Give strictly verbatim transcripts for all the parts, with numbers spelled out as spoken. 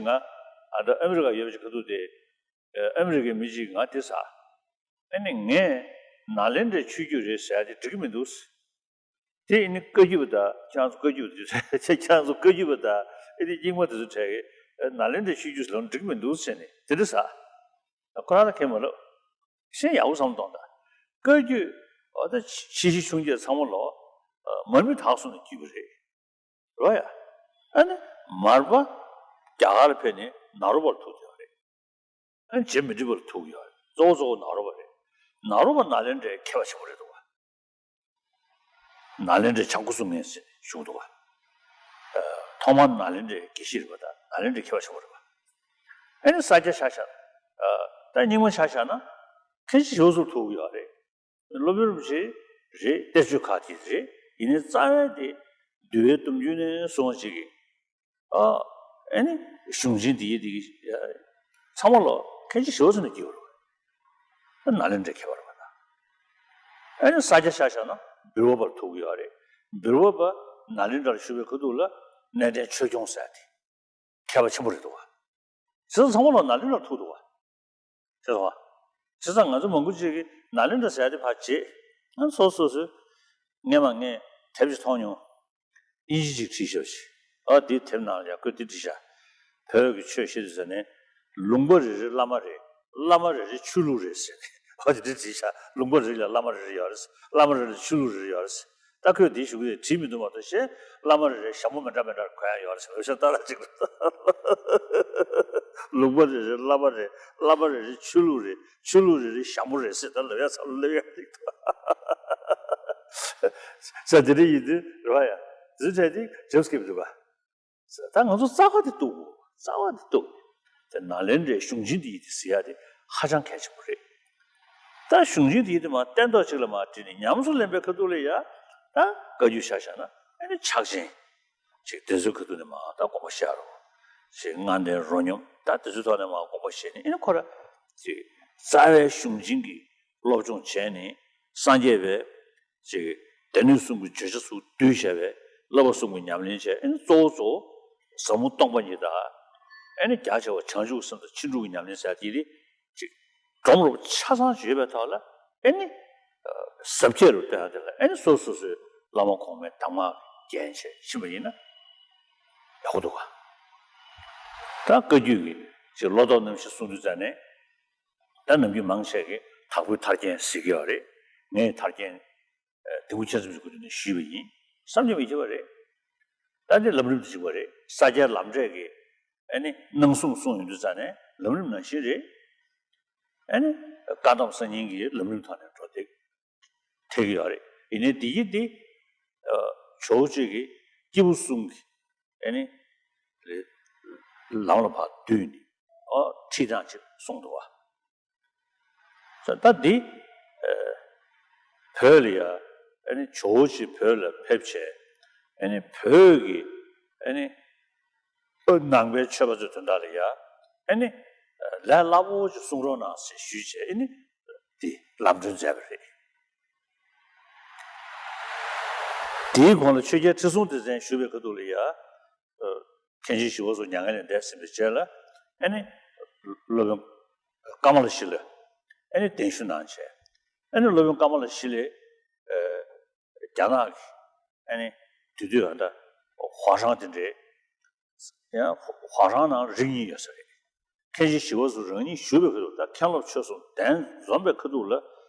ང་ཨ་ད་ཨ་མི་རི་ཀ་ཡོད་པ་ཅིག་ཁ་ཐུག་དེ། ཨ་མི་རི་ཀའི་མི་གཅིག་ང་དེ་ཟ། ཨ་ནི་ངས་ནཱ་ལེནྡྲའི་ཆོས་བརྒྱུད་རེད་ཟེར་ཡ་དེ་འགྲིག་གི་མི་འདུག། དེ་ཨ་ནི་བཀའ་བརྒྱུད་པ་དང་ཁྱེད་རང་ཚོ་བཀའ་བརྒྱུད་པ་དེ་ཁྱེད་རང་ཚོ་བཀའ་བརྒྱུད་པ་དང་ཨ་ནི་རྙིང་མ་དེ་ཚོ་གྲས་ཀྱིས་ནཱ་ལེནྡྲའི་ཆོས་བརྒྱུད་ཟེར་ལབ་ན་འགྲིག་གི་མི་འདུག་ཟེར་ནས་དེ་འདྲ་ཟ། ཁོ་རང་ལ་ཁྱད་མ་ལབ། ཤེས་ཡག་པོ་བསམ་གཏོང་དང་། བཀའ་བརྒྱུད་འོ་ད་ཆེ་བཞི་ཆུང་བརྒྱད་ཚང་མ་ལོ། མར་མི་དྭགས་གསུམ་ནས་བརྒྱུད་པ་རེད། རོ་ཡ། ཨ་ནི་མར་པ་རྒྱ་གར་ལ་ཕེབས་ནས་ནཱ་རོ་པ་ལ་ཐུག་བསྡད་ཡོད་རེད། ཨ་ནི་རྗེ་མི་འགྲིག་པ་ལ་ཐུག་ཡོད་རེད། གཙོ་བོ་གཙོ་བོ་ནཱ་རོ་པ་རེད། ནཱ་རོ་པ་ནཱ་ལེནྡྲའི་མཁས་པ་ཆེན་པོ་རེད་འདུག་བ། ནཱ་ལེནྡྲའི་བྱང་སྒོ་སྲུང་མཁན་ཟེར་ནས་བཞུགས་འདུག་བ། ཐོག་མར་ནཱ་ལེནྡྲའི་དགེ་བཤེས་རེད་པ་དང་ནཱ་ལེནྡྲའི་མཁས་པ་ཆེན་པོ་རེད་པ། ཨ་ནི་ས་སྐྱ་ཆ་བཞག་ད་རྙིང་མ་ཆ་བཞག་ན་མཁན་ཆེན་ཞི་བ་འཚོ་ཐུག་ཡོད་རེད། སློབ་དཔོན་རིན་པོ་ཆེ་རེད། གཏེར་ཆོས་ཁག་དེ་རེད། ཡིན་ནའི་རྩ་བའི་དེ་འདུལ་བའི་སྟོབས་རྒྱུད་ནས་སོང་བ་ཅིག་གིས། ཨ་ཨེ་ནི་གཞུང་ཆེན་དེ་ཡི་དེ་གི་ཚང་མ་ལོ་མཁན་ཆེན་ཞི་བ་འཚོ་ནས་བརྒྱུད་པ་རེད། ཨ་ནཱ་ལེནྡྲའི་མཁས་པ་རེད་པ་ད། ཨེ་ནི་ས་སྐྱ་ཆ་བཞག་ན་འབུལ་བ་པ་ལ་ཐུག་གི་ཡོད་རེད། འབུལ་བ་པ་ནཱ་ལེནྡྲ་ལ་བཞུགས་པའི་ཁ་ཐུག་ལ་གནས་བརྟན་ཆོས་སྐྱོང་ཟེར་དེ་མཁས་པ་ཆེན་པོ་རེད་འདུག་བ། བྱས་ཙང་ཚང་མ་ལོ་ནཱ་ལེནྡྲ་ལ་ཐུག་འདུག་བ། ཤེས་སོང་ང་། བྱས་ཙང་ང་ཚོ་མང་པོ་ཅིག་གིས་ནཱ་ལེནྡྲ་ཟེར་ཡ་དེ་ཕར་བརྗེད། ང་སོ་སོ་སོས་སྔས་མ་ངས་དེབ་ཅིག་མཐོང་མྱོང་། དབྱིན་ཇི་ཅིག་བྲིས་ཤག་ཅིག་ཨ་དེའི་དེབ་ནང་ལ་ཡང་ཁོས་དེ་བྲིས་ཤག་བོད་ཀྱི་ཆོས་བཤད་དུས་ཙ་ནས་ལུང་པ་རེ་རེ་བླ་མ་རེད། བླ་མ་རེ་རེ་ཆོས་ལུགས་རེད་ཟེར་ནས་ཨ་དེ་འདྲ་བྲིས་ཤག་ལུང་པ་རེ་ལ་བླ་མ་རེ་རེ་ཡོད་རེད། བླ་མ་རེ་ལ་ཆོས་ལུགས་རེ་རེ་ཡོད་རེད། ད་ཁོས་དེ་ཞུ་གི་རེད་བྲིས་མི་འདུག་མ་གཏོགས་ཤེས། བླ་མ་རེ་རེ་ཞྭ་མོ་མི་འདྲ་མི་འདྲ་གོན་ཡ་ཡོད་རེད་ཟེར་བའི་ཤ་སྟག་ར་ཅིག་རེད། ལུང་པ་རེ་རེ་བླ་མ་རེད། བླ་མ་རེ་རེ་ཆོས་ལུགས་རེད། ཆོས་ལུགས་རེ་རེ་ཞྭ་མོ་རེད་ཟེར་ད་ལབ་ཡ་ཚ་ལབ་ཡ་ཅིག་འདུག་ས་དེ་རེ་ཡིན་དུས་རེད་བ་ཡ། དེ་ཚོ་བྲལ་ཏེ་ཇེམ་སི་ཀེབ་འདུག་ག་ད་ང་ཚོ་རྩ་བ་དེ་གཏུག་དགོས། རྩ་བ་དེ་གཏུག་དེ་ནཱ་ལེནྡྲའི་གཞུང་ཆེན་དེ་ཡི་དེ་ཟེར་ཡ་དེ་ཧ་ཅང་གལ་ཆེན་པོ་རེད། ད་གཞུང་ཆེན་དེ་ཡི་དེ་མ་སྟན་ཐོག་ཅིག་ལ་མ་བྲིས་ནས་ཉམས་སུ་ལེན་པའི་ཁ་ཐུག་ལ་ཡ། ད་བཀའ་བརྒྱུད་ཆ་བཞག་ན་ཨེ་ནི་ཕྱག་ཆེན་ཅིག་དེ་ཚོའི་ཁ་ཐུག་ནས་མ་ད་དགོངས་པ་བཞེས་རོགས། ཅིག་ལྔ་ལྡན་རོ་སྙོམས་ད་དེ་ཚོའི་ཐོག་ནས་མ་དགོངས་པ་བཞེས་ནས་ཨེ་ནི་ཁོ་ར་ཅིག་རྩ་བའི་གཞུང་ཆེན་གྱི་སློབ་སྦྱོང་བྱས་ནས་སངས་རྒྱས་པའི་ཅིག་སྡེ་སྣོད་གསུམ་གྱི་བརྗོད་བྱ་ཚུར་བསྡུས་བྱས་པའི་བསླབ་པ་གསུམ་གྱི་ཉམས་ལེན་བྱས། ཨེ་ནི་གཙོ་བོ་གཙོ་བོ་ཟབ་མོ་སྟོང་པ་ཉིད་དང་། ཨེ་ནི་རྒྱ་ཆེ་བ་བྱང་ཆུབ་སེམས་དང་ཕྱིན་དྲུག་གི་ཉམས་ལེན་ཟེར་དེ་དེ་ཅིག་སྒྲོམ་རུ་ཆ་ཚང་ཅིག་ཡོད་པའི་ཐོག་ལ་ཨེ་ནི་ཟབ་རྒྱས་རུ་བཏོན་ཡ་དེ་ལ་ཨེ་ནི་སོ་སོ་སོའི་བླ་མ་གོང་མའི་གདམས་ངག་རྒྱན་བྱས་ཕྱིན་པ་ཡིན་ན་ཡག་པོ་འདུག་ག་ད་བཀའ་བརྒྱུད་ཀྱི་ཅིག་ལོ་ཏོག་རྣམ་བཞི་གསུང་དུས་ཙ་ནས། ད་ནམ་རྒྱུན་མང་ཆེ་གིས་དྭགས་པོའི་ཐར་རྒྱན་ཟེར་གྱི་ཡོད་རེད། ངས་ཐར་རྒྱན་ལྡེའུ་མཁྱེན་བརྩེ་ཚེ་རིང་གི་ནས་ཞུས་པ་ཡིན། བསམ་གྱིས་མི་ཁྱབ་པ་རེད། ད་འདི་ལམ་རིམ་དེ་གཅིག་པ་རེད། ས་སྐྱའི་ལམ་འབྲས་ཀྱི་ཨ་ནི་སྣང་གསུམ་གསུངས་ཡོང་དུས་ཙ་ནས་ལམ་རིམ་ནང་བཞིན་རེད། ཨ་ནི་བཀའ་གདམས་གསར་རྙིང་གི་ལམ་རིམ་ཐོག་ནས་འགྲོ་བསྡད་ཐེག་གི་ཡོད་རེད། ཡིན་ནའི་འདི་ཡི་འདི་ཇོ་བོ་རྗེ་གིས་སྐྱེས་བུ་གསུམ་གྱི་ཨ་ནི་ལམ་ལ་ཕར་བསྡུས་ནས་ཨོ་ཁྲིད་སྟངས་ཅིག་གསུངས་འདུག་བ། ད་འདི་བོད་ལ་ཡ་ཨ་ནི་ཇོ་བོ་རྗེ་བོད་ལ་ཕེབས་བྱས་ཨ་ནི་བོད་ཀྱི་ཨ་ནི་ནང་པའི་ཆོས་པ་ཚོའི་དོན་དག་ལ་ཡ་ཨ་ནི་ལས་སླ་པོ་ཅིག་གསུང་རོགས་གནང་ཞེས་ཞུས་བྱས་ཨ་ནི་འདི་ལམ་སྒྲོན་མཛད་པ་རེད། དེའི་གོང་ལ་ཆོས་རྒྱལ་ཁྲི་སྲོང་ལྡེ་བཙན་བཞུགས་པའི་ཁ་ཐུག་ལ་ཡ། མཁན་ཆེན་ཞི་བ་འཚོ་མྱ་ངན་ལས་འདས་ཟིན་པའི་རྗེས་ལ་ཨ་ནི་སློབ་དཔོན་ཀ་མ་ལ་ཤཱི་ལ་ཨ་ནི་གདན་ཞུ་གནང་བྱས། ཨ་ནི་སློབ་དཔོན་ཀ་མ་ལ་ཤཱི་ལས་རྒྱ་ནག་གི་ཨ་ནི་དེ་དུས་ཨ་ད་ཧྭ་ཤང་དེ་འདྲའི་ཡང་ཧྭ་ཤང་ནང་རིགས་གཉིས་ཡོད་ས་རེད། མཁན་ཆེན་ཞི་བ་འཚོ་རང་ཉིད་བཞུགས་པའི་ཁ་ཐུག་ད་མཁན་སློབ་ཆོས་གསུམ་གདན་འཛོམས་པའི་ཁ་ཐུག་ལ་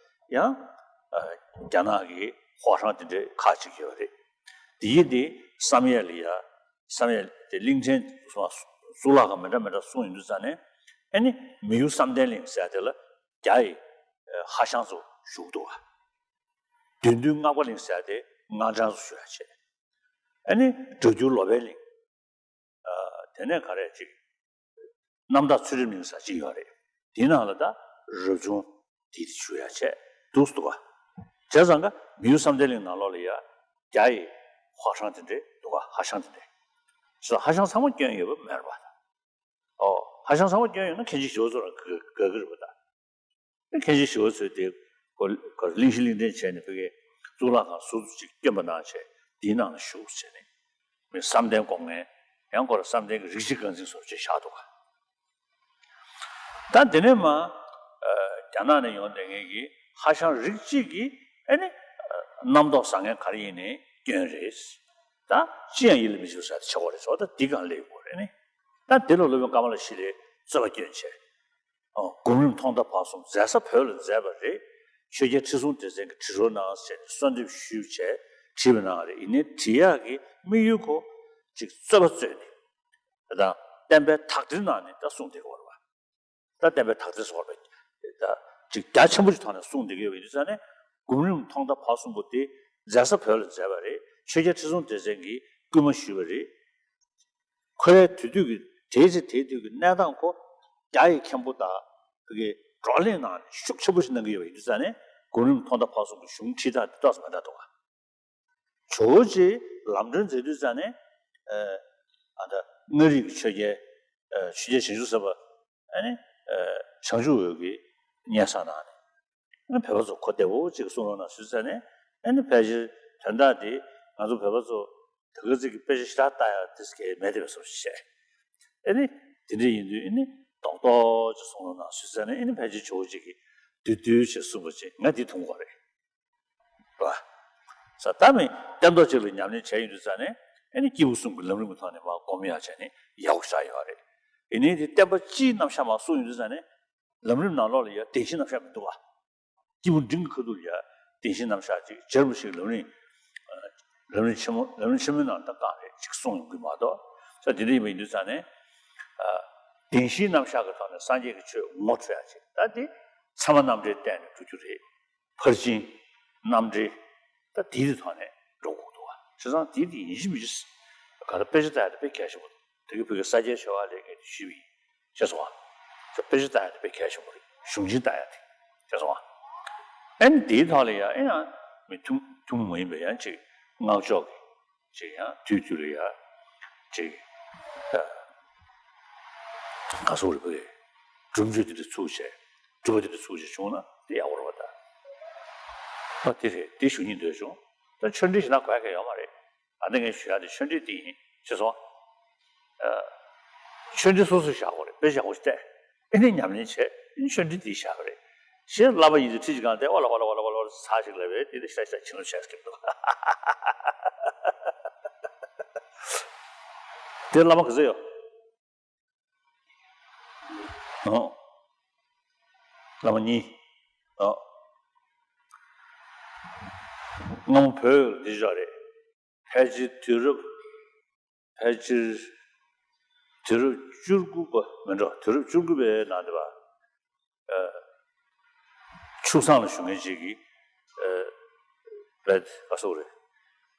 ཡང་རྒྱ་ནག་གི་ཧྭ་ཤང་དེ་འདྲའི་ཁག་ཅིག་ཡོད་རེད། དེ་ཡི་དེ་བསམ་ཡས་ལ་ཡ། བསམ་ཡས་དེ་གླིང་ཕྲན་གཙུག་ལག་ཁང་མི་འདྲ་མི་འདྲ་གསུངས་ཡོང་དུས་ཙ་ནས་ཨ་ནི་མི་ཡུལ་བསམ་གཏན་གླིང་ཟེར་དེ་ལ་རྒྱ་ཡི་ཧྭ་ཤང་ཚོ་བཞུགས་འདུག་བ། བདུད་འདུལ་སྔགས་པ་གླིང་ཟེར་དེ་སྔགས་འཆང་ཚོ་བཞུགས་ཡ་བྱས། ཨ་ནི་སྒྲ་སྒྱུར་ལོ་པཎ་གླིང་། དེ་ནས་ག་རེ་ཅིག་རྣམ་དག་ཚུལ་ཁྲིམས་གླིང་ཟེར་ཅིག་ཡོད་རེད། དེའི་ནང་ལ་ད་རབ་བྱུང་དེ་དེ་བཞུགས་ཡ་བྱས་འདུག་འདུག་ག་བྱས་ཙང་ཀ་མི་ཡུལ་བསམ་གཏན་གླིང་ནང་ལོགས་ལ་ཡ་རྒྱ་ཡི་ཧྭ་ཤང་དེ་འདྲས་འདུག་ག་ཧྭ་ཤང་དེ་འདྲས། ཧྭ་ཤང་ཚང་མ་སྐྱོན་ཡོད་པ་མེད་རེད་པ། ཨོ། ཧྭ་ཤང་ཚང་མ་སྐྱོན་ཡོད་ན་མཁན་ཆེན་ཞི་བ་འཚོ་རང་དགའ་དགའ་གི་རེད་པ་ད། མཁན་ཆེན་ཞི་བ་འཚོས་དེ་གོ་གོ་གླེང་གཞི་གླེང་ཕྲན་བྱས་ནས་ཕ་གིའི་གཙུག་ལག་ཁང་ཟུར་དུ་ཅིག་བསྐྱོན་པ་གནང་བྱས་དེའི་ནང་ལ་བཞུགས་བྱས་ནས་མི་བསམ་གཏན་སྒོ་ངའི་ ཡང་ཁོ་ར་བསམ་གཏན་གྱི་རིགས་གཅིག་རྐང་འཛིན་སོགས་བྱས་བཞག་འདུག་ག། ད་དེ་ནས་མ། ཨ། རྒྱ་ནག་ནས་ཡོང་བསྡད་མཁན་གྱི་ཧྭ་ཤང་རིགས་གཅིག་གི་ཨ་ནི། ཨ། རྣམ་རྟོག་བཟང་ངན་ག་རེ་ཡིན་ནའི་སྐྱོན་རེད། ད་ཅི་ཡང་ཡིད་ལ་མི་བྱེད་པ་ཟེར་ཆགས་པ་རེད། ཟེར་བ་ད་འདི་སྒང་སླེབས་ཡོང་གི་རེད་ནི། ད་འདི་ལ་སློབ་དཔོན་ཀ་མ་ལ་ཤཱི་ལའི་རྩོད་པ་སྐྱོན་བྱས། ཨོ། སྒོམ་རིམ་ཐོག་མཐའ་བར་གསུམ་མཛད་ས་བོད་ལ་མཛད་པ་རེད། ཆོས་རྒྱལ་ཁྲི་སྲོང་ལྡེ་བཙན་གྱིས་བྲི་རོགས་གནང་ཟེར་ནས་གསོལ་འདེབས་ཞུས་བྱས་བྲིས་པ་གནང་བ་རེད། ཡིན་ནའི་བྲི་ཡག་གི་དམིགས་ཡུལ་ཁོ་ཅིག་རྩོད་པ་རྩོད་ནས། ད་བསྟན་པའི་དག་སྒྲིལ་གནང་ནས་ད་གསུངས་བསྡད་ཀྱི་ཡོད་རེད་པ། ད་བསྟན་པའི་དག་སྒྲིལ་ཟེར་བ་ད་ཅིག་རྒྱ་ཆེན་པོ་ཞིག་ཐོག་ནས་གསུངས་བསྡད་ཀྱི་ཡོད་པ་ཡིན་དུས་ཙང་ནས། སྒོམ་རིམ་ཐོག་མཐའ་བར་གསུམ་པོ་དེ་མཛད་ས་བོད་ལ་མཛད་པ་རེད། ཆོས་རྒྱལ་ཁྲི་སྲོང་ལྡེ་བཙན་གྱིས་སྐུལ་མ་ཞུས་པ་རེད། ཁོ་རའི་དེ་དུས་ཀྱི་དེའི་ཚེ་དེའི་དུས་ཀྱི་གནས་སྟངས་ཁོ། རྒྱ་ཡི་མཁན་པོ་དང་བོད་ཀྱི་བགྲོ་གླེང་གནང་ནས་ཤུགས་ཆེན་པོ་ཞིག་གནང་གི་ཡོད་པ་ཡིན་དུས་ཙང་ནས། སྒོམ་རིམ་ཐོག་མཐའ་བར་གསུམ་གྱི་གཞུང་ཁྲིད་སྟངས་དེ་ཏོག་ཙམ་མ་འདྲ་འདུག་ག། ཇོ་བོ་རྗེས་ལམ་སྒྲོན་མཛད་དུས་ཙང་ནས། ཨ། ཨ། ད་མངའ་རིས་ཀྱི་ཆོས་རྒྱལ། ཨ། ཆོས་རྒྱལ་བྱང་ཆུབ་སེམས་དཔའ། ཨ་ནི། ཨ། བྱང་ཆུབ་འོད་ཀྱིས་སྙན་སེང་གནང་ནས། ཨ་ནི་བོད་པ་ཚོ་གོ་བདེ་བོ་ཅིག་གསུང་རོགས་གནང་ཞུས་ཙང་ནས། ཨ་ནི་ཕལ་ཆེར་དོན་དག་འདི་ང་ཚོ་བོད་པ་ཚོ་ད་ག་ཚོད་ཀྱི་དཔེ་ཆ་ཞེ་དྲག་ལྟ་ཡག་དེ་ཚོ་གས་མེད་བསྡད་པའི་བཟོ་ཞིག་བྱས། ཨ་ནི་དེ་འདྲ་ཡིན་དུས་ཨ་ནི་རྡོག་རྡོག་ཅིག་གསུང་རོགས་གནང་ཞུས་ཙང་ནས། ཨ་ནི་ཕལ་ཆེར་ཇོ་བོ་རྗེ་གིས་བསྡུས་བསྡུས་བྱས་གསུངས་པ་ཅིག་ང་འདི་མཐོང་གི་ཡོད་རེད། རེད་པ། ས་ད་མི་སྟན་ཐོག་ཅིག་ལ་ཉམས་ལེན་བྱས་ཡོང་དུས་ཙང་ནས། ཨ་ནི་སྐྱེས་བུ་གསུམ་གྱི་ལམ་རིམ་གྱི་ཐོག་ནས་མར་སྒོམ་ཡག་བྱས་ནས་ཡག་པོ་ཞིག་ཆགས་ཡོད་རེད། ཡིན་ནའི་དེ་བསྟན་པ་སྤྱིའི་རྣམ་གཞག་མར་གསུངས་ཡོང་དུས་ཙང་ནས། ལམ་རིམ་ནང་ལོགས་ལ་ཡ་བདེན་བཞིའི་རྣམ་གཞག་མི་འདུག་ག། སྐྱེས་བུ་འབྲིང་གི་ཁ་ཐུག་ལ་ཡ་བདེན་བཞིའི་རྣམ་གཞག་ཅིག་རྒྱས་པོ་ཞིག་ལམ་རིམ། ལམ་རིམ་ཆེན་མོ། ལམ་རིམ་ཆེན་མོའི་ནང་ད་གང་རེད་ཅིག་གསུངས་ཡོང་གི་མ་གཏོགས། ས་དེ་འདྲ་ཡིན་པ་ཡིན་དུས་ཙང་ནས། ཨ། བདེན་བཞིའི་རྣམ་གཞག་གི་ཐོག་ནས་སངས་རྒྱས་ཀྱི་ཆོས་ངོ་འཕྲོད་ཡག་ཅིག་ད་དེ་ཚད་མ་རྣམ་འགྲེལ་བལྟས་ནས་འགྲོ་རྒྱུ་རེད། ཕར་ཕྱིན། རྣམ་འགྲེལ། ད་དེའི་ཐོག་ནས་འགྲོ་དགོས་འདུག་བ། བྱས་ཙང་དེ་དེ་ཡིན་གཅིག་མིན་གཅིག་ག་ད་དཔེ་ཆ་ལྟ་ཡག་དེ་དཔེ་གལ་ཆེན་པོ་འདུག་དེ་གི་བོད་ཀྱི་ས་སྐྱའི་ཆོས་པ་ལས་ངས་དེ་ཞུས་པ་ཡིན། ཤེས་སོང་བ། ད་དཔེ་ཆ་ལྟ་ཡག་དེ་དཔེ་གལ་ཆེན་པོ་རེད། གཞུང་ཆེན་ལྟ་ཡག་དེ། ཤེས་སོང་བ། ཨ་ནི་དེའི་ཐོག་ལ་ཡ་ཨེ་ཡང་མི་ཐུན་ཐུན་མོང་མ་ཡིན་པའི་ཡང་ཅིག་སྔགས་ཕྱོགས་ཀྱི་ཅིག་ཡང་དུས་དུས་ལ་ཡ་ཅིག་ཨ། ག་སོགས་རེད་པས། སྒྲུབ་མཆོད་དེ་འདྲ་ཚུགས་བྱས། སྒྲུབ་པ་དེ་འདྲ་ཚུགས་བྱས་བྱུང་ན་དེ་ཡག་པོ་རེད་པ་ད། ཨ་དེ་རེད། དེ་ཞུ་སྙིང་འདོད་བྱུང་། ད་ཆོས་འབྲེལ་ཞིག་ན་གོ་ཡ་ག་ཡོད་མ་རེད། ཨ་ནི་ངས་ཞུ་ཡ་དེ་ཆོས་འབྲེལ་དེ་ཡིན། ཤེས་སོང་། ཨ། ཆོས་འབྲེལ་སོ་སོས་བཞག་དགོས་རེད། དཔེ་ཆ་ཡག་པོ་ཞིག་བལྟས། ཨ་ནི་ཉམས་ལེན་བྱས། ཨ་ནི་ཆོས་འབྲེལ་དེ་བཞག་གི་རེད། ཞེས་བསླབ་པ་ཡིན་ཚེ་ཁྲིད་ཅིག་གང་དེ་ཨོ་ལ་ཨོ་ལ་ཨོ་ལ་ཨོ་ལ་ཨོ་ལ་ཚར་ཞིག་ལབ་པས། དེ་དེ་ཤ་ཤ་ཕྱིན་ལ་ཆས་སྐྱེབ་འདུག་དེ་བླ་མ་ག་ཚོད་ཡོད། ཨོ། བླ་མ་གཉིས། ཨོ། སྔ་མོ་བོད་ལ་དེ་ཞོག་རེད། ཕལ་ཆེར་དུས་རབས། ཕལ་ཆེར་དུས་རབས་བཅུ་དགུ་པ་མིན་འགྲོ། དུས་རབས་བཅུ་དགུ་པའི་ནང་དེ་བ། ཨ། ཆུ་བཟང་ལ་བཞུགས་མཁན་ཅིག་གིས། ཨ། བས་ག་སོགས་རེད།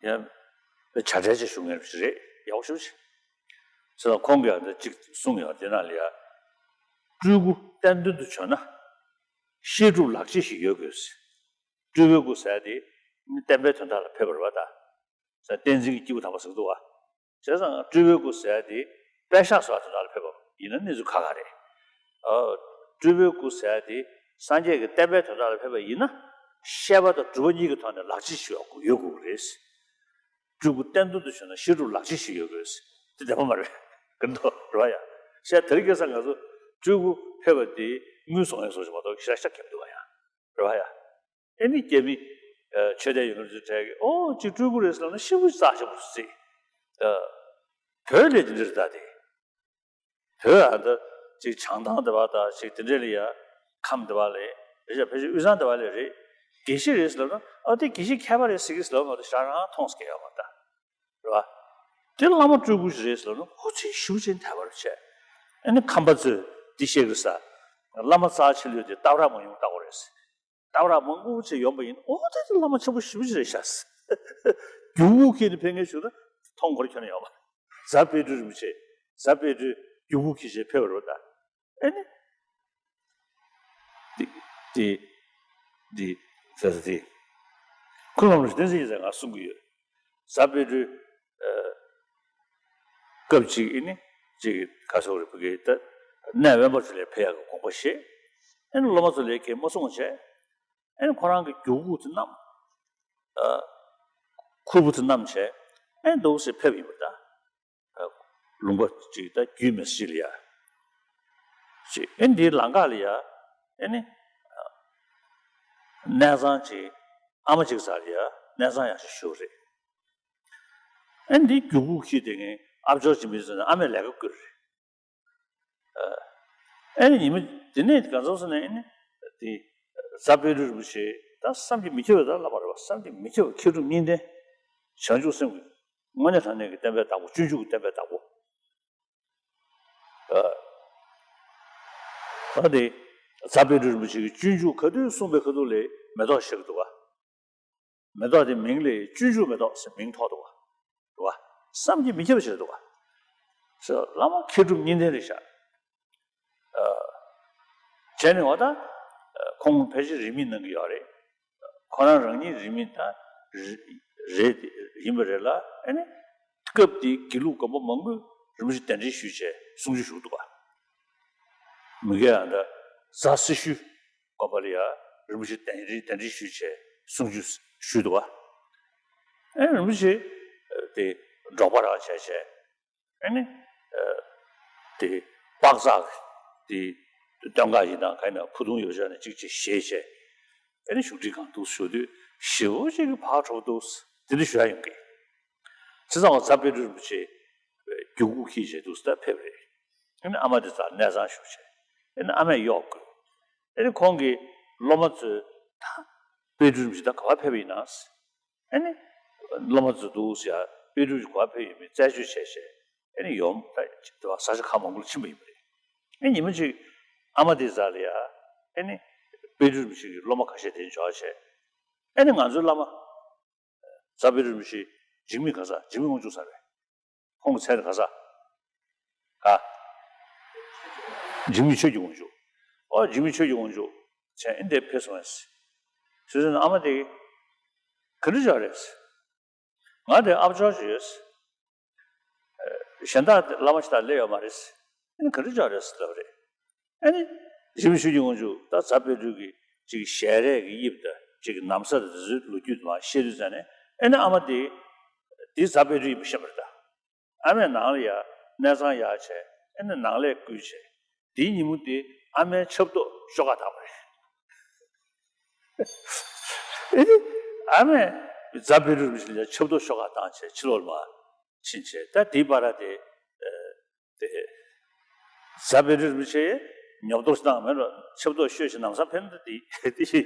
ཡང་བྱ་བྲལ་ཅིག་བཞུགས་མཁན་ཞིག་རེད། ཡག་པོ་ཞེ་པོ་ཅིག་ཟེར་ན་ཁོང་གིས་ཡང་འདི་གཅིག་གསུངས་ཡོད། དེ་ནང་ལ་ཡ། སྤྲུལ་སྐུ་གཏན་མདུན་དུ་བྱོན་ན། བཤད་སྒྲུབ་ལག་རྗེས་ཤིག་ཡོད་དགོས། སྤྲུལ་པའི་སྐུ་ཟེར་ཡ་དེ་ནི་བསྟན་པའི་དོན་དག་ལ་ཕེབས་པ་རེད་པ་ད། ཟེར་བསྟན་འཛིན་གྱི་སྐྱེས་བུ་དམ་པ་ཟེར་གྱི་འདུག་བ། བྱས་ཙང་སྤྲུལ་པའི་སྐུ་ཟེར་ཡ་དེ་དཔེ་བཞག་བཟོ་བ་དོན་དག་ལ་ཕེབས་པ་ཡིན་ན་གནས་ཚུལ་ཁག་ཁག་རེད། ཨ། སྤྲུལ་པའི་སྐུ་ཟེར་ཡ་དེ་སངས་རྒྱས་ཀྱི་བསྟན་པའི་དོན་དག་ལ་ཕེབས་པ་ཡིན་ན། བཤད་པ་དང་སྒྲུབ་པ་གཉིས་ཀྱི་ཐོག་ནས་ལག་རྗེས་ཤིག་ཡོད་དགོས་ཀྱི་རེད། སྤྲུལ་སྐུ་གཏན་མདུན་དུ་བྱོན་ན་བཤད་སྒྲུབ་ལག་རྗེས་ཤིག་ཡོད་དགོས། དེ་བདེན་པ་མ་རེད། ག་འདྲ་རེད་པ་ཡ། བྱས་དེ་རིང་ཁ་སང་ང་ཚོ་སྤྲུལ་སྐུ་ཕེབས་པ་དེ་དངུལ་བཙོང་ཡག་བཟོ་ཞིག་མ་གཏོགས་ཤ་ཤ་ཁྱབ་འདུག་ག་ཡ། རེད་པ་ཡ། ཨེ་ནི་རྒྱ་མི། ཨ། ཆོས་དད་ཡོད་མཁན་ཚོའི་གྲས་ཀྱིས་ཨོ་ཅིག་སྤྲུལ་སྐུ་རེད་ཟེར་ལབ་ན་ཤི་བོ་རྩ་ཆེན་པོ་རྩིས། ཨ། བོད་ལ་དེ་འདྲ་རེད་ད་དེ། བོད་ཨ་ད་ཅིག་བྱང་ཐང་དེ་བ་དང་ཅིག་དེ་འདྲ་ལ་ཡ། ཁམས་དེ་བ་ལ། རེད་ཤག་ཕལ་ཆེར་དབུས་གཙང་དེ་བ་ལ་རེད། དགེ་བཤེས་རེད་ཟེར་ལབ་ན་ཨ་དེ་དགེ་བཤེས་མཁས་པ་རེད་ཟེར་གི་ཟེར་ལབ་མ་གཏོགས་ཞེ་དྲག་མཐོང་ས་གི་ཡོད་མ་རེད་ད། རེད་པ། དེ་བླ་མ་སྤྲུལ་སྐུ་ཞིག་རེད་ཟེར་ལབ་ན་ཨོ་ཙི་ཤི་བོ་ཅིག་དད་པ་རེད་བྱས། ཨ་ནི་ཁམས་པ་ཚོས་དེ་བཤད་གི་ས། བླ་མ་རྩ་ཆེ་ལོས་དེ་སྟག་ར་མ་ཡོང་ལྟ་བུ་རེད། སྟག་ར་མང་པོ་ཅིག་ཡོང་པ་ཡིན། ཨོ་དེ་དེ་བླ་མ་ཆེན་པོ་ཞེ་པོ་ཅིག་རེད་ཤག་རྒྱུག་ཁུག་ཁྱེར་ནས་ཕེབས་མཁན་བྱུང་ན་མཐོང་གོ་ར་ཁྱོན་ནས་ཡོད་མ་རེད། རྫ་དཔལ་སྤྲུལ་རིན་པོ་ཆེ། རྫ་དཔལ་སྤྲུལ་རྒྱུག་ཁུག་ཁྱེར་བྱས་ཕེབས་པ་རེད་ད། ཨེ་ནི། དེ་དེ་དེ་ཟེར་ས་དེ། ཁོང་རྣམ་པ་བསྟན་འཛིན་ཡིན་ཟེར་ང་གསུང་གི་ཡོད། རྫ་དཔལ་སྤྲུལ། ཨ། སྐབས་གཅིག་ཨེ་ནི་གཅིག་ག་སོགས་རེད་བུ་གའི་ད་གནས་དབེན་པ་ཚོ་ལ་ཕེབས་ཡག་གི་དགོངས་པ་བཞེས། ཨེ་ནི་སློབ་མ་ཚོ་ལ་གས་མ་གསུང་བྱས། ཨེ་ནི་ཁོ་རང་གི་རྒྱུག་ཁུག་དེ་བསྣམས། ཨ། ཁུར་པོ་དེ་བསྣམས་བྱས། ཨེ་ནི་འདུག་སེ་ཕེབས་ཡིན་པ་ད། ཨ། ལུང་པ་ཅིག་ད་རྒྱུད་མེད་ས་ཅིག་ལ་ཡ། ཅིག་ཨེ་འདིའི་ལམ་ཁ་ལ་ཡ། ཨེ་ནི། གནས་ཚང་ཅིག་ཨ་མ་ཅིག་ས་ལ་ཡ་གནས་ཚང་ཡག་ཤོས་ཞིག་རེད། ཨེ་འདི་རྒྱུད་སྐུད་འཁྱེར་བསྡད་མཁན་ཨ་ཅག་ཅིག་མི་ཚོ་ནི་ཨ་མས་ལས་ཀ་བསྐུལ་རེད། ཨེ་ནི་ཉི་མ་དེ་ནས་གང་ཟག་ཟེར་ན་ཨེ་ནི་དེ་རྫ་དཔལ་སྤྲུལ་རིན་པོ་ཆེ་ད་བསམ་གྱིས་མི་ཁྱབ་པའི་ད་ལབ་པ་རེད་བ། བསམ་གྱིས་མི་ཁྱབ་པའི་མཁས་གྲུབ་གཉིས་ལྡན། བྱང་ཆུབ་སེམས་ཀྱི་དངོས་གནས་དྲང་གནས་ཀྱི་བསྟན་པའི་བདག་པོ། སྤྱོད་འཇུག་གི་བསྟན་པའི་བདག་པོ། ཨ་ཨ་དེ་རྫ་དཔལ་སྤྲུལ་རིན་པོ་ཆེ་གིས་སྤྱོད་འཇུག་ག་དུས་གསུངས་པའི་ཁ་ཐུག་ལ་མེ་ཏོག་བཞག་གི་འདུག་ག། མེ་ཏོག་དེ་མིང་ལ་སྤྱོད་འཇུག་མེ་ཏོག་ཟེར་མིང་ཐོགས་འདུག་ག། འདུག་ག། བསམ་གྱིས་མི་ཁྱབ་པ་ཞིག་རེད་འདུག་ག། ཟེར་བླ་མ་མཁས་གྲུབ་གཉིས་ལྡན་རེད་ཤག། ཨ། བྱས་ནས་འོ་ད་ཁོང་ཕལ་ཆེར་རིས་མེད་གནང་གི་ཡོད་རེད། ཁོ་རང་རང་ཉིད་རིས་མེད་ད་རེད་ཡིན་པ་རེད་ལ། ཨ་ནི་སྐབས་དེའི་དགེ་ལུགས་སྒོམ་པ་མང་པོས་རིན་པོ་ཆེ་གདན་འདྲེན་ཞུས་བྱས་གསུང་ཆོས་ཞུས་འདུག་ག། མི་སྒེར་ཡང་ད་རྫ་སེར་ཤུལ་དགོན་པ་ལ་ཡ་རིན་པོ་ཆེ་གདན་རིས་གདན་འདྲེན་ཞུས་བྱས་གསུང་ཆོས་ཞུས་འདུག་ག། ཨ་ནི་རིན་པོ་ཆེ་དེ་འབྲོག་པ་རང་བྱས་བྱས། ཨ་ནི། ཨ། དེ་པགས་ཚག་དེ་སྟོད་འགག་ཡིན་དང་ག་ཡིན་ན་ཕུ་ཐུང་ཡོད་ཆ་ནས་གཅིག་གཅིག་བཞེས་བྱས། ཨ་ནི་བཞུགས་ཁྲི་སྒང་དུ་བཞུགས་དུས་ཞེ་པོ་ཅིག་གི་བག་ཕེབས་འདུག། དེ་འདྲ་ཞུ་ཡ་ཡོང་གི། བྱས་ཙང་རྫ་དཔལ་སྤྲུལ་རིན་པོ་ཆེ་རྒྱུད་སྐུད་འཁྱེར་བྱས་འདུག་ཟེར་ད་ཕེབས་རེད། ཨ་ནི་ཨ་མ་དེ་རྩར་གནས་ཚང་བཞུགས་བྱས། ཨ་ནི་ཨ་མས་གཡོག་དགོས། ཨ་ནི་ཁོང་གི་སློབ་མ་ཚོས་ད་དཔལ་སྤྲུལ་རིན་པོ་ཆེ་ད་ག་པར་ཕེབས་པ་ཡིན་ན། ཨ་ནི། སློབ་མ་ཚོ་འདུག་ཟེར་ཡ་དཔལ་སྤྲུལ་གྱི་གོ་བ་ཕེབས་ཡོད་མེད་རྩད་གཅོད་བྱས་བྱས། ཨ་ནི་ཡོམ་ད་ས་ཆ་ཁག་མང་པོ་ལ་ཕྱིན་པ་ཡིན་པ་རེད། ཨ་ནི་ཉི་མ་གཅིག་ཨ་མ་དེ་རྩ་ལ་ཡ། ཨ་ནི། དཔལ་སྤྲུལ་རིན་པོ་ཆེ་གི་སློབ་མ་ཁ་ཤས་དེ་འབྱོར་བྱས། ཨ་ནི་ང་ཚོའི་བླ་མ། རྫ་དཔལ་སྤྲུལ་རིན་པོ་ཆེ་འཇིགས་མེད་ག་ས་འཇིགས་མེད་དབང་ཕྱུག་ས་རེད། ཁོང་གི་མཚན་རེད་ག་ས། ག་འཇིགས་མེད་ཆོས་ཀྱི་དབང་ཕྱུག། ཨོ་འཇིགས་མེད་ཆོས་ཀྱི་དབང་ཕྱུག་བྱས་ཨིན་དེ་ཕེབས་སོང་ངས། ཟེར་ཟེར་ན་ཨ་མ་དེ་ག་འདྲ་ཅིག་རེད། ང་དེ་ཨ་ཅག་ཅིག་ཡོད། གཞན་དག་བླ་མ་ཞིག་དང་སླེབས་ཡོད་མ་རེད། ཨ་ནི་ག་འདྲ་ཅིག་རེད་ལབ་རེད། ཨ་ནི་འཇིགས་མེད་ཆོས་ཀྱི་དབང་ཕྱུག་ད་རྫ་དཔལ་སྤྲུལ་གྱི་ཅིག་ཞལ་རས་ཀྱི་དབྱིབས་དང་ཅིག་ན་བཟའ་དང་དེ་ཚོའི་ལོ་རྒྱུས་དེ་མར་བཤད་དུས་ཙང་ནས། ཨ་ནི་ཨ་མ་དེ་དེ་རྫ་དཔལ་སྤྲུལ་ཡིན་པ་ཤེས་པ་རེད་ད། ཨ་མས་ནང་ལ་ཡ་གནས་ཚང་ཡར་བྱས། ཨ་ནི་ནང་ལས་བསྐུལ་བྱས། དེའི་ཉིན་མོ་དེ་ཨ་མའི་ཆབ་ཏོག་ཤོག་ཁ་བཏང་བ་རེད། ཨ་ནི་ཨ་མས་རྫ་དཔལ་སྤྲུལ་རིན་པོ་ཆེ་ལ་ཆབ་ཏོག་ཤོག་ཁ་བཏང་བྱས་ཕྱི་ལོགས་ལ་མར་ཕྱིན་བྱས། ད་དེའི་བར་དེ་དེ་རྫ་དཔལ་སྤྲུལ་རིན་པོ་ཆེ་ཉོབ་ཏོ་ཞིག་བཏང་མེད་འགྲོ། ཆབ་ཏོག་ཤོད་ཞིག་ལམ་སང་ཕེབས་འདུག་དེ་དེ་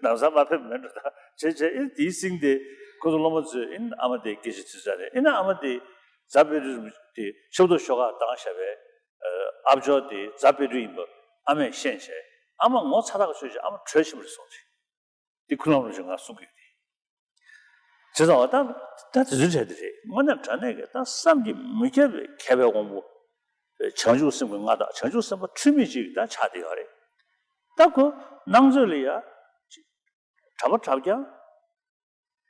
ལམ་སང་མ་ཕེབས་མེད་འགྲོ། ད་བྱས་བྱས་ཨེ་དེའི་སེང་དེ་ཁོ་ཚོ་སློབ་མ་ཚོས་ཨེ་ཨ་མ་དེ་སྐད་ཆ་དྲིས་ས་རེད། ཨེ་ན་ཨ་མ་དེ་རྫ་དཔལ་སྤྲུལ་རིན་པོ་ཆེ་དེ་ཆབ་ཏོག་ཤོག་ཁ་བཏང་བཞག་པའི་ཨ་ཅག་དེ་རྫ་དཔལ་སྤྲུལ་ཡིན་པ་ཨ་མས་ཤེས་བྱས། ཨ་མ་ངོ་ཚ་ཐག་ཆོད་བྱས་ཨ་མ་བྲོས་ཕྱིན་པ་རེད་གསུངས་ཏེ། འདི་ཁོ་རང་རང་བཞིན་ང་གསུང་གི་ཡོད་དེ། བྱས་ཙང་བ་ད་ད་དེ་ཚོའི་གྲས་དེ་རེད། དངོས་གནས་དྲང་གནས་ཀྱི་ད་བསམ་གྱིས་མི་ཁྱབ་པའི་མཁས་པའི་དབང་པོ། བྱང་ཆུབ་སེམས་ཀྱི་མངའ་བདག་བྱང་ཆུབ་སེམས་དཔའ་འཁྲུལ་མེད་ཅིག་ད་ཆགས་བསྡད་ཡོད་རེད། ད་ཁོ་སྣང་ཚོད་ལ་ཡ་ཅིག་གྲྭ་པ་གྲྭ་རྐྱང་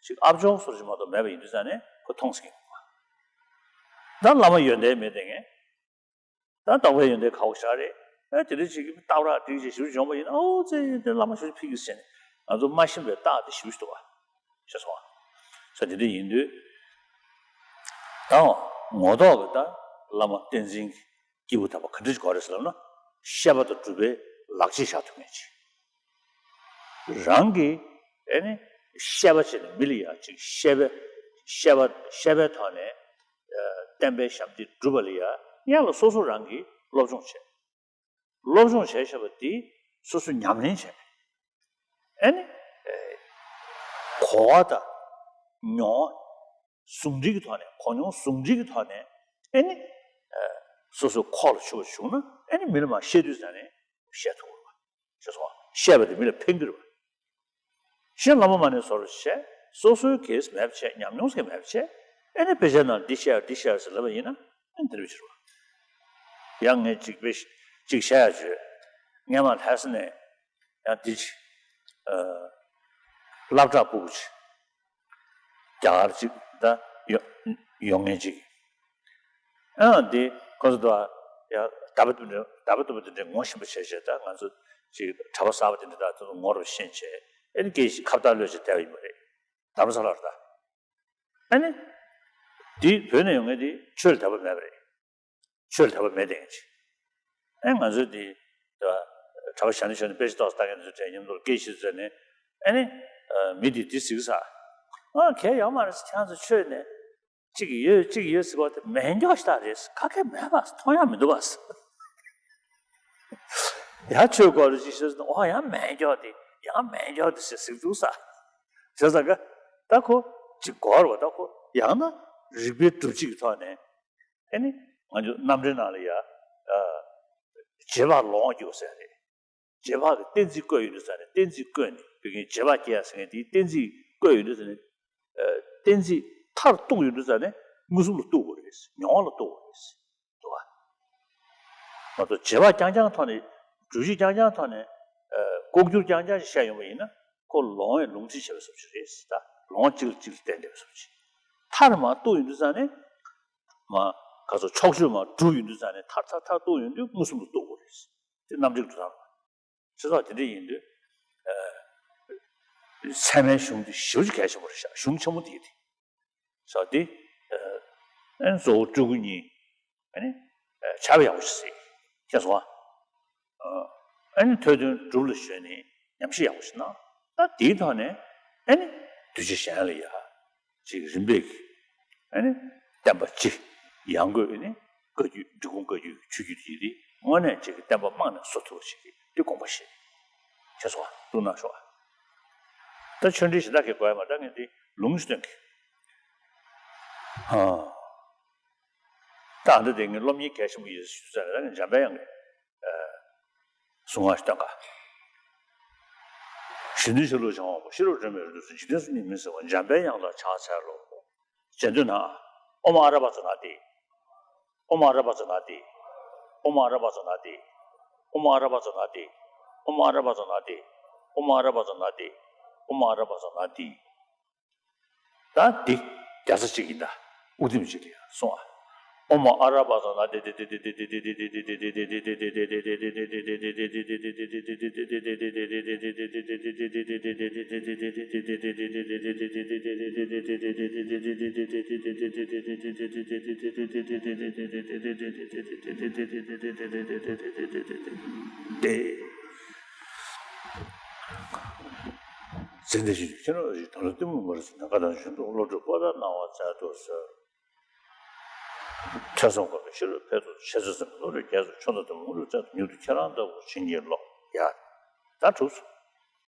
ཅིག་ཨ་ཅག་སོགས་ཅིག་མ་གཏོགས་མེད་པ་ཡིན་དུས་ཙང་ནས་ཁོ་མཐོང་སྲིད་ཀྱི་མི་འདུག་བ། ད་བླ་མ་ཡོན་ཏན་མེད་དེ་ངས། ད་རྟག་པའི་ཡོན་ཏན་ཁག་པོ་ཞིག་རེད། ཨེ་དེ་འདྲ་ཅིག་གིས་རྟག་པར་དེ་ཅིག་ཞིབ་འཇོག་པ་ཡིན་ན། ཨོ་ཙེ་དེ་བླ་མ་ཞིག་ཕིག་གིས་ཟེར་ནས་ང་ཚོ་མ་ཤེས་པའི་རྟགས་དེ་ཞིབ་ཞིག་འདུག་བ། ཤེས་སོང་བ། ས་དེ་འདྲ་ཡིན་དུས། ད་ངོ་ཐོག་གི་ད་བླ་མ་བསྟན་འཛིན་གྱི་སྐྱེས་བུ་དམ་པ་ག་འདྲ་ཞིག་དགོས་རེད་ཟེར་ལབ་ན། བཤད་པ་དང་སྒྲུབ་པའི་ལག་རྗེས་བཞག་ཐུབ་མཁན་ཅིག། རང་གིས་ཨེ་ནི་བཤད་པ་བྱས་ནས་མི་ལ་ཡང་ཅིག་བཤད་པའི་བཤད་པ་བཤད་པའི་ཐོག་ནས་ཨ་བསྟན་པའི་ཞབས་འདེགས་སྒྲུབ་པ་ལ་ཡང་སྔོན་ལ་སོ་སོ་རང་གིས་སློབ་སྦྱོང་བྱས། སློབ་སྦྱོང་བྱས་བྱས་པ་དེ་སོ་སོ་ཉམས་ལེན་བྱས། ཨེ་ནི་ཨེ་གོ་བ་དང་མྱོང་བ་ཟུང་འབྲེལ་གྱི་ཐོག་ནས། གོ་མྱོང་ཟུང་འབྲེལ་གྱི་ཐོག་ནས་ཨེ་ནི་ཨེ་སོ་སོའི་ཁོག་ལ་ཆུད་པ་བྱུང་ན། ཨེ་ནི་མི་ལ་མར་བཤད་དུས་ཙང་ནས་བཤད་ཐུབ་དགོས་པ། ཤེས་སོང་བ། བཤད་པ་དེ་མི་ལ་ཕན་གྱི་རེད་པ། གཞན་བླ་མ་མ་ནས་སོར་བྱས། སོ་སོའི་གེ་སི་མེད་པ་བྱས། ཉམས་མྱོང་ཟེར་མེད་པ་བྱས། ཨེ་ནི་དཔེ་ཆའི་ནང་འདི་བཤད་འདི་བཤད་ཟེར་ལབ་པ་ཡིན་ན། ཨེ་ནི་དེ་འདྲ་བྱེད་རེད་པ། ཡང་ངས་ཅིག་དཔེ་ཅིག་བཤད་ཡ་བྱོས། སྔས་མ་ལྷ་ས་ནས་ཡང་འདི་ཅིག་ཨ་སློབ་གྲྭ་སྤུ་གུ་ཅིག་རྒྱ་གར་ཅིག་ད་ཡོང་ཡོང་མཁན་ཅིག། ཨ་འདི་ཁོ་ཚོ་དང་ཡང་ཟླ་བ་བདུན་ཟླ་བ་བདུན་པ་དེ་འདྲའི་ངོ་ཤེས་པ་བྱས་བྱས། ད་ང་ཚོ་ཅིག་གྲྭ་པ་གསར་པ་དེ་འདྲ་དང་དེ་ཚོ་ངོ་རུ་ཤེས་བྱས། ཨེ་ནི་སྐད་ཆ་ཁ་བརྡ་གློད་བྱས་བསྡད་པ་ཡིན་པ་རེད། རྡ་རམ་ས་ལར་ད། ཨ་ནི། དེ་བོད་ནས་ཡོང་མཁན་དེ་ཆོས་ལ་དད་པ་མེད་པ་རེད། ཆོས་ལ་དད་པ་མེད་དེ་ཡིན་ཅིག་ཨེ་ང་ཚོའི་འདི་གྲྭ་པ་ཞྭ་ནི་ཞོན་ནས་དཔེ་ཆ་ཏོག་ཙམ་ལྟ་མཁན་ཚོའི་གྲས་མཉམ་དུ་སྐད་ཆ་བཤད་ནས་ཨེ་ནི་མི་འདི་འདི་ཟིག་ས་ཨ་གལ་ཡོད་མ་རེད། ཁྱེད་ཚོ་ཆོས་ནས་གཅིག་ཡོད་གཅིག་ཡོད་ཟེར་བ་དེ་མེད་མགྱོགས་ཤ་སྟག་རེད། ག་གེ་མེད་པ་མཐོང་ཡག་མི་འདུག་པ། ཡ་ཆོས་སྐོར་ཅིག་ཤོད་ཟེར་ན་ཨོ་ཡང་མེད་མགྱོགས་དེ་ཡང་མེད་མགྱོགས་དེ་ཟེར་ཟིག་འདུག་ས། བྱས་ཙང་ག་ད་ཁོ་ཅིག་གོ་བ་ད་ཁོ་ཡང་ན་རིགས་པའི་སྒྲུབ་བྱེད་ཀྱི་ཐོག་ནས་ཨེ་ནི་ང་ཚོ་རྣམ་འགྲེལ་ནང་ལ་ཡ་རྗེས་དཔག་ལོངས་སྐྱེའོ་ཟེར་རེད། རྗེས་དཔག་གི་གཏན་ཚིགས་བཀོད་ཡོང་དུས་ཙ་ནས་གཏན་ཚིགས་བཀོད་ནས་བོད་ཀྱི་རྗེས་དཔག་སྐྱེ་ཡ་ཟེར་མཁན་དེའི་གཏན་ཚིགས་བཀོད་ཡོང་དུས་ཙ་ནས་གཏན་ཚིགས་མཐར་གཏུགས་ཡོང་དུས་ཙ་ནས་མངོན་སུམ་ལ་གཏུགས་དགོས་རེད། མྱོང་བ་ལ་གཏུགས་དགོས་རེད། འདུག་བ། མ་གཏོགས་རྗེས་དཔག་རྐྱང་རྐྱང་ཐོག་ནས་སྒྲུབ་བྱེད་རྐྱང་རྐྱང་ཐོག་ནས་ལྐོག་གྱུར་རྐྱང་རྐྱང་ཞིག་བཤད་ཡོང་བ་ཡིན་ན་ཁོ་ལོང་བས་ལུང་འདྲེན་བྱས་པའི་བཟོ་ཅིག་རེད། ད་ལོང་གཅིག་ལ་གཅིག་ལ་བརྟེན་བསྡད་པའི་བཟོ་ཅིག་མཐར་མ་གཏུགས་ཡོང་དུས་ཙ་ནས་མ་ག་ཚོད་ཕྱོགས་ཆོས་མ་གྲུབ་ཡོང་དུས་ཙ་ནས་མཐར་མཐར་མཐར་གཏུགས་ཡོང་དུས་མངོན་སུམ་དུ་གཏུགས་དགོས་རེད། དེ་རྣམ་འགྲེལ་འདུག་ད། ཚེ་སྲོག་དེ་འདྲ་ཡིན་དུས། ཚད་མའི་གཞུང་དེ་ཞེ་པོ་ཅིག་གལ་ཆེན་པོ་རེད་ཤག་གཞུང་ཆེན་མོ་དེ་ཡིན་དེ། ས་དེ། ཨ་ནི་གཙོ་བོ་སྤྲུལ་སྐུ་གཉིས། ཨ་ནི། བྱ་བ་ཡག་པོ་ཞིག་བྱས། ཁྱེད་སོང་ཨ། ཨ་ནི་ཐོས་དོན་སྒྲུབ་ལ་གཞོལ་ནས་ཉམས་ཞིབ་ཡག་པོ་ཞིག་གནང་། ད་དེའི་ཐོག་ནས་ཨ་ནི་གདུལ་བྱ་གཞན་ལ་ཡ། ཅིག་རིམ་པས་ཀྱི། ཨ་ནི། བསྟན་པ་སྤྱི། ཡང་སྒོས་ཨ་ནི། བཀའ་བརྒྱུད་འབྲི་གུང་བཀའ་བརྒྱུད་ཀྱི་ཆོས་བརྒྱུད་དེ་ཡིན་དེ་དངོས་གནས་ཅིག་གི་བསྟན་པ་རྨང་ནས་བཟོ་ཐུབ་པ་ཞིག་གི་དེ་དགོངས་པ་བཞེས། ཁྱེད་ཚོ་བ་ལྟུང་གནང་ཤོག་ཨ། ད་ཆོས་འབྲེལ་གཞན་དག་གི་དགོས་ཡ་མ་ད་ངས་འདི་ལུང་ཞིག་སྟོན་གི། ཧ། ད་ཨ་འདི་དེ་ངས་སློབ་གཉེར་གལ་ཆེན་པོ་ཡིན་ཞུ་ས་རེད། ད་ངས་འཇམ་དཔལ་དབྱངས་ཀྱི། གསུང་ངག་ཞིག་སྟོན་ག། གཞོན་ནུའི་ཤར་ལུགས་འཆང་བ་པོ། ཤེས་རབ་སྒྲོན་མེའི་རིགས་སུ་འཇིག་རྟེན་གསུམ་གཉིས་མི་ཟད་པ། འཇམ་དཔལ་དབྱངས་ལ་ཕྱག་འཚལ་ལོ། རྗེས་ཟློས་ན། ཨོཾ་ཨ་ར་པ་ཙ་ན་དྷཱིཿ། ཨོཾ་ཨ་ར་པ་ཙ་ན་དྷཱིཿ། ཨོཾ་ཨ་ར་པ་ཙ་ན་དྷཱིཿ། ཨོཾ་ཨ་ར་པ་ཙ་ན་དྷཱིཿ། ཨོཾ་ཨ་ར་པ་ཙ་ན་དྷཱིཿ། ཨོཾ་ཨ་ར་པ་ཙ་ན་དྷཱིཿ། ཨོཾ་ཨ་ར་པ་ཙ་ན་དྷཱིཿ། ད་འདི་རྒྱ་ཚ་གཅིག་ཡིན་ད། དབུ་ཐིམ་གཅིག་ལ་ཡང་སོང་ཨ། ཨོཾ་ཨ་ར་པ་ཙ་ན་དྷཱིཿ། ཏེ། ཚེ་འདི་ཕྱི་ཁྱེད་རང་ཞིག་དོན་ལ་གཏི་མུག་མ་རེད་ཟེར་ན་བཀའ་དང་གཞུང་དུ་བློ་གྲོས་པོ་ཏ་གནང་བ་མཛད་དུ་གསོལ། ཐོས་བསམ་སྒོམ་པའི་ཤེས་རབ་འཕེལ་དུ་ཆེ་ཚུལ་ཙམ་བློ་གྲོས་རྒྱས་སུ་ཆུང་དུ་དམ་ངོ་རུ་བཙལ་དུ་མྱུར་དུ་ཁྱེད་རང་ལྟ་བུ་བྱིན་གྱིས་རློབས་ཡ། ད་གྲུབ་སོང་